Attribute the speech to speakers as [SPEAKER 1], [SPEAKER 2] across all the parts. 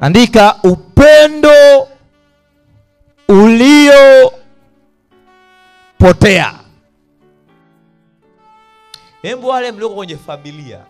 [SPEAKER 1] Andika upendo uliopotea. Hebu wale mlioko kwenye familia,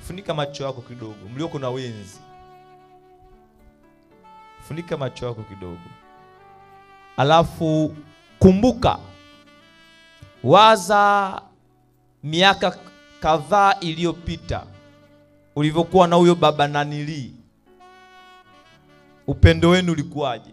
[SPEAKER 1] funika macho yako kidogo. Mlioko na wenzi, funika macho yako kidogo. Alafu kumbuka, waza miaka kadhaa iliyopita ulivyokuwa na huyo baba nanili. Upendo wenu ulikuwaje?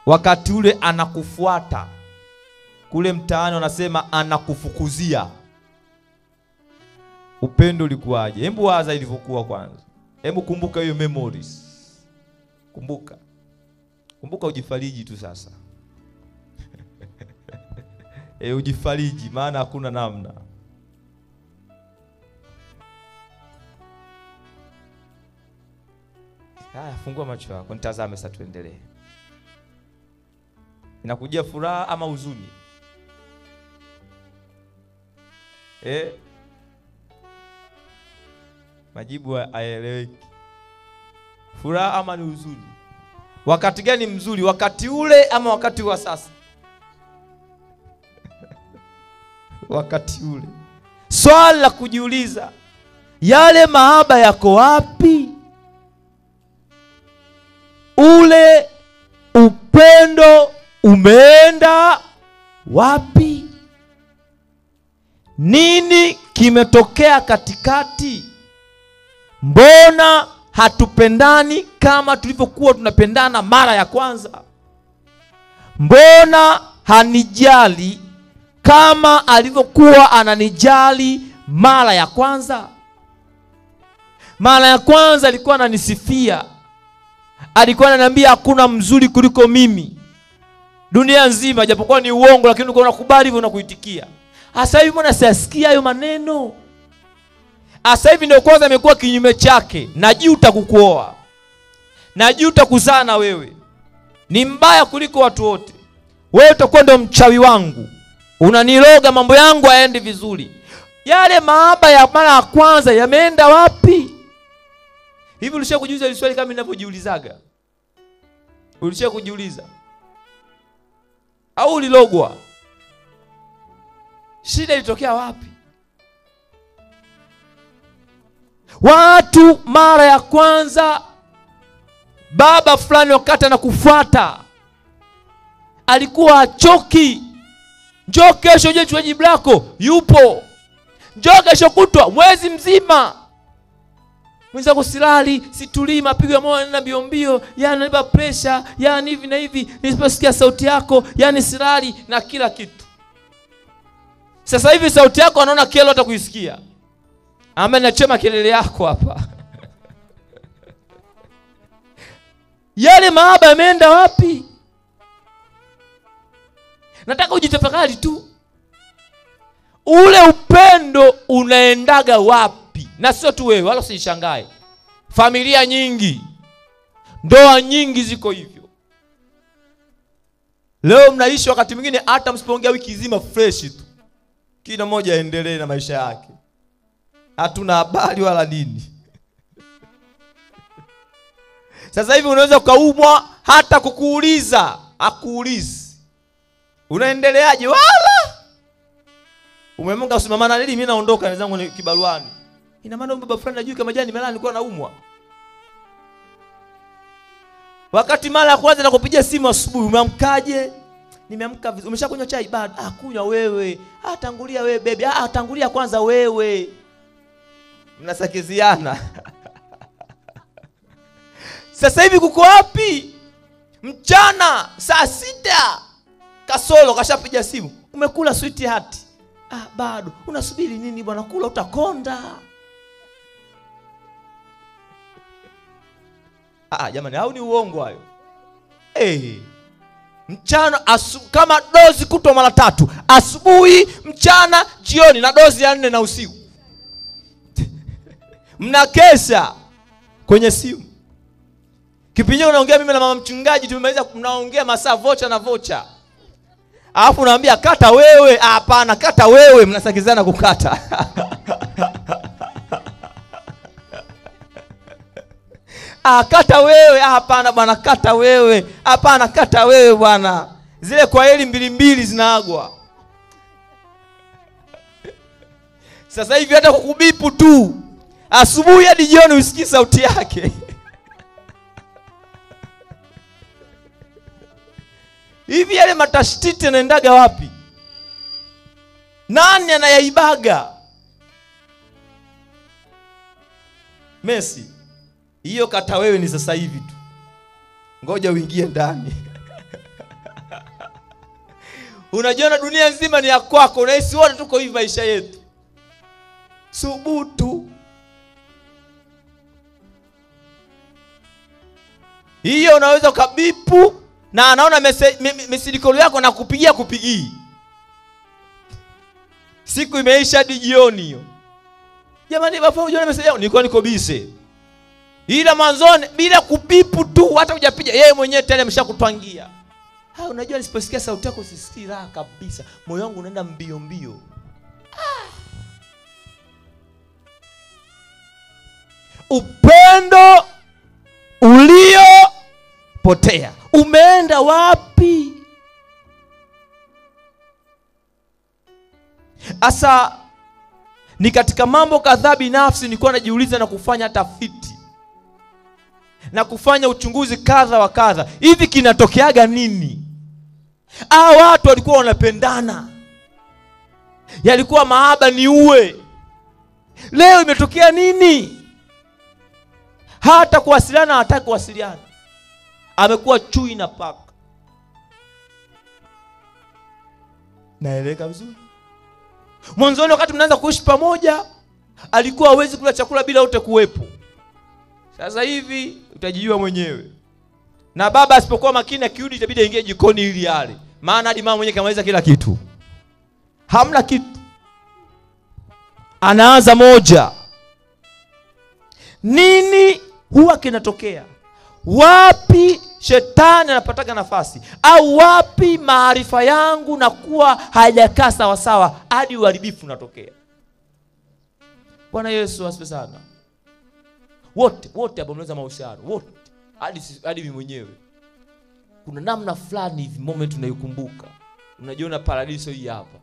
[SPEAKER 1] Wakati ule anakufuata kule mtaani, wanasema anakufukuzia. Upendo ulikuwaje? Hebu waza ilivyokuwa kwanza. Hebu kumbuka hiyo memories. Kumbuka. Kumbuka, ujifariji tu sasa. Ujifariji, maana hakuna namna. Haya, fungua macho yako, nitazame sasa, tuendelee. Inakujia furaha ama huzuni? Majibu hayaeleweki. Furaha ama ni huzuni? Wakati gani mzuri? Wakati ule ama wakati wa sasa? Wakati ule. Swali la kujiuliza, yale mahaba yako wapi? Ule upendo umeenda wapi? Nini kimetokea katikati? Mbona hatupendani kama tulivyokuwa tunapendana mara ya kwanza? Mbona hanijali kama alivyokuwa ananijali mara ya kwanza? Mara ya kwanza alikuwa ananisifia, alikuwa ananiambia hakuna mzuri kuliko mimi dunia nzima, japokuwa ni uongo, lakini ulikuwa unakubali hivyo na kuitikia. Sasa hivi mbona siasikia hayo maneno? Sasa hivi ndio kwanza imekuwa kinyume chake. Najuta kukuoa, najuta kuzaa na wewe, ni mbaya kuliko watu wote, wewe utakuwa ndio mchawi wangu, unaniloga, mambo yangu hayaendi vizuri. Yale mahaba ya mara ya kwanza yameenda wapi? Hivi ulisha kujiuliza hili swali kama ninavyojiulizaga? Ulisha kujiuliza? Au ulilogwa? Shida ilitokea wapi? Watu mara ya kwanza, baba fulani wakati anakufuata alikuwa achoki. Njoo kesho uje chukue jibu lako, yupo. Njoo kesho kutwa, mwezi mzima. Mwenzako silali, situlii, mapigo ya moyo yanaenda mbio mbio, yani ananipa pressure, yani hivi na hivi, nisiposikia sauti yako, yani silali na kila kitu. Sasa hivi sauti yako anaona kero hata kuisikia. Ama nachema kelele yako hapa. Yale mahaba yameenda wapi? Nataka ujitafakari tu. Ule upendo unaendaga wapi? Na sio tu wewe, wala usishangae. Familia nyingi, ndoa nyingi ziko hivyo. Leo mnaishi wakati mwingine hata msipoongea wiki nzima fresh tu. Kila mmoja aendelee na maisha yake. Hatuna habari wala nini. Sasa hivi unaweza ukaumwa hata kukuuliza, akuulizi. Unaendeleaje wala? Umemunga usimamana nini, mimi naondoka nizangu ni kibaruani. Ina maana baba fulani ajui kama jana nimelala nilikuwa naumwa. Wakati mara ya kwanza nakupigia simu asubuhi, umeamkaje? Nimeamka vizuri. Umeshakunywa chai? Bado. Ah, kunywa wewe. Ah, tangulia wewe baby. Ah, tangulia kwanza wewe. Mnasakiziana. Sasa hivi kuko wapi? Mchana saa 6 kasoro kashapiga simu. Umekula sweetheart? Ah, bado. Unasubiri nini bwana? Kula utakonda. Ah, jamani, hao ni uongo hayo. Mchana kama dozi kutwa mara 3, asubuhi, mchana, jioni, na dozi ya 4 na usiku. Mnakesha kwenye simu. Kipindi unaongea mimi na mama mchungaji tumemaliza, mnaongea masaa vocha na vocha. Alafu unaambia kata wewe, hapana kata wewe, mnasakizana kukata. Ah, kata wewe. Ah, hapana bwana, kata wewe. Hapana, kata wewe bwana. Zile kwa heli 2-2 zinaagwa. Sasa hivi hata kukubipu tu asubuhi hadi jioni usikii sauti yake. Hivi yale matashtiti yanaendaga wapi? Nani anayaibaga? Messi, hiyo kata wewe ni sasa hivi tu. Ngoja uingie ndani. Unajiona dunia nzima ni ya kwako, unahisi wote tuko hivi maisha yetu. Subutu. Hiyo unaweza ukabipu na anaona message call yako na kupigia kupigii. Siku imeisha hadi jioni hiyo. Jamani, baba unaona message yangu, nilikuwa niko busy. Ila mwanzoni bila kubipu tu hata hujapiga, yeye mwenyewe tayari ameshakutwangia. Ha, unajua nisiposikia sauti yako sisikii raha kabisa. Moyo wangu unaenda mbio mbio. Ah. Upendo uliopotea umeenda wapi? Asa ni katika mambo kadhaa binafsi nilikuwa najiuliza na kufanya tafiti na kufanya uchunguzi kadha wa kadha. Hivi kinatokeaga nini? Watu walikuwa wanapendana, yalikuwa mahaba ni uwe. Leo imetokea nini? Hata kuwasiliana hataki kuwasiliana. Amekuwa chui na paka. Naeleka vizuri? Mwanzoni wakati mnaanza kuishi pamoja, alikuwa hawezi kula chakula bila wote kuwepo. Sasa hivi utajijua mwenyewe. Na baba asipokuwa makini akirudi itabidi aingie jikoni ili ale. Maana hadi mama mwenyewe kamaliza kila kitu. Hamna kitu. Anaanza moja. Nini huwa kinatokea? Wapi shetani anapataka nafasi? Au wapi maarifa yangu na kuwa hayajakaa sawa sawa hadi uharibifu unatokea? Bwana Yesu asifiwe sana. Wote hapo mnaweza mahusiano, wote hadi mimi mwenyewe. Kuna namna fulani hivi moment unaikumbuka. Unajiona paradiso hii hapa.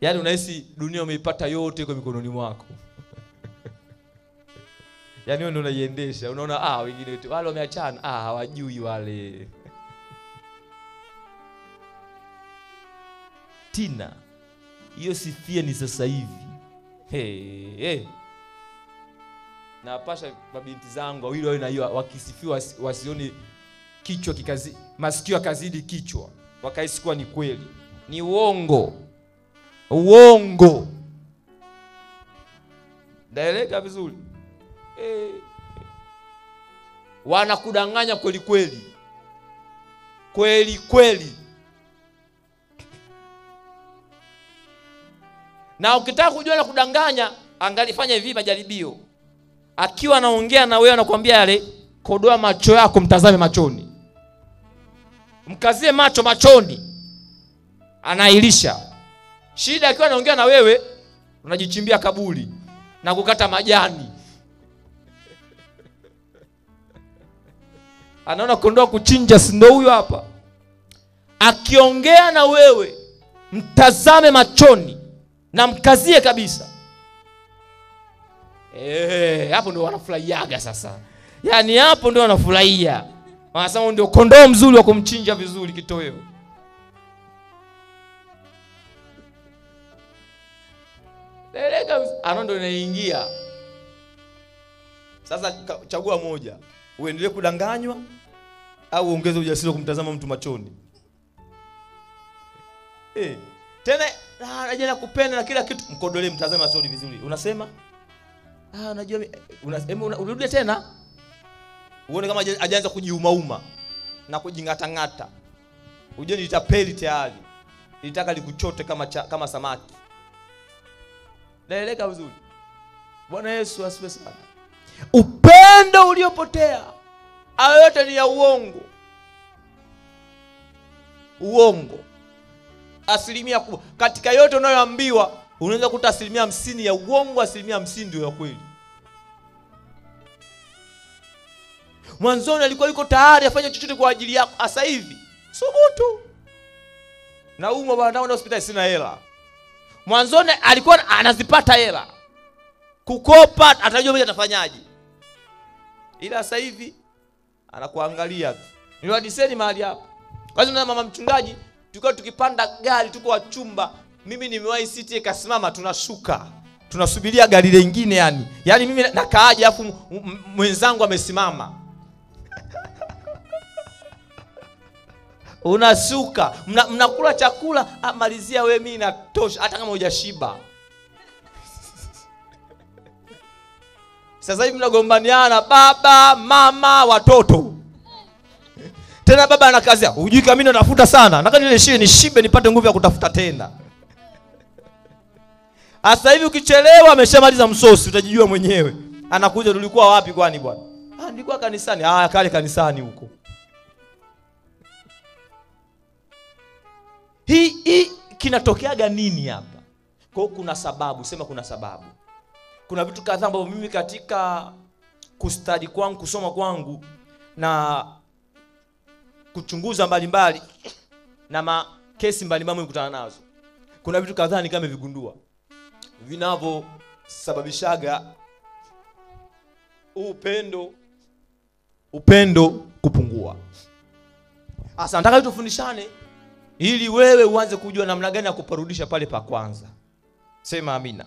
[SPEAKER 1] Yaani unahisi dunia umeipata yote kwa mikononi mwako. Yaani wewe ndio unaiendesha. Unaona wengine wote wale wameachana, hawajui wale. Tina, hiyo sifia ni sasa hivi. Hey, hey. Napasha mabinti zangu wawili wawe na hiyo, wakisifiwa wasione kichwa kikazi, masikio yakazidi kichwa, wakahisi kuwa ni kweli. Ni uongo. Uongo. Naeleka vizuri? Wanakudanganya kweli kweli. Kweli kweli. Na ukitaka kujua na kudanganya, angalia, fanya hivi majaribio. Akiwa anaongea na wewe anakuambia yale, kodoa macho yako mtazame machoni. Mkazie macho machoni. Anailisha. Shida akiwa anaongea na wewe, unajichimbia kaburi na kukata majani. Anaona kondoo kuchinja, si ndio huyo hapa. Akiongea na wewe, mtazame machoni na mkazie kabisa. Hapo ndio wanafurahiaga sasa. Yaani hapo ndio wanafurahia. Wanasema ndio kondoo mzuri wa kumchinja vizuri kitoweo. Leleka ano ndio inaingia. Sasa chagua moja. Uendelee kudanganywa au uongeze ujasiri wa kumtazama mtu machoni. Tena anaje na kupenda na kila kitu, mkodolee, mtazame machoni vizuri. Unasema? Unajua unarudi tena. Uone kama hajaanza kujiumauma na kujingatangata. Ujue ni tapeli tayari. Nilitaka likuchote kama samaki. Naeleka vizuri? Bwana Yesu asifiwe sana. Upendo uliopotea, hayo yote ni ya uongo. Uongo. Asilimia kubwa katika yote unayoambiwa, unaweza kukuta 50% ya uongo, 50% ndio ya kweli. Mwanzoni alikuwa yuko tayari afanye chochote kwa ajili yako. Sasa hivi subutu, naumwa bwana, naenda hospitali sina hela. Mwanzoni alikuwa anazipata hela, kukopa atajua mimi atafanyaje, ila sasa hivi anakuangalia tu. Niliwadiseni mahali hapa. Kwanza na mama mchungaji tulikuwa tukipanda gari, tuko wachumba, mimi nimewahi siti ikasimama, tunashuka tunasubiria gari lingine, yani mimi nakaaje afu mwenzangu amesimama. Unashuka, mnakula chakula, malizia wewe, mimi natosha hata kama hujashiba. Sasa hivi mnagombaniana baba, mama, watoto. Tena baba anakazia, hujui kama mimi natafuta sana, nataka nile nishibe nipate nguvu ya kutafuta tena. Sasa hivi ukichelewa ameshamaliza msosi, utajijua mwenyewe. Anakuja, tulikuwa wapi kwani bwana? Ah, nilikuwa kanisani. Ah, kale kanisani huko. Hii kinatokeaga nini hapa? Kwa kuna sababu, sema kuna sababu. Kuna vitu kadhaa ambavyo mimi katika kustadi kwangu, kusoma kwangu na kuchunguza mbalimbali na makesi mbalimbali nimekutana nazo. Kuna vitu kadhaa nikamevigundua vinavyosababishaga upendo kupungua. Sasa nataka tufundishane ili wewe uanze kujua namna gani ya kuparudisha pale pa kwanza. Sema amina.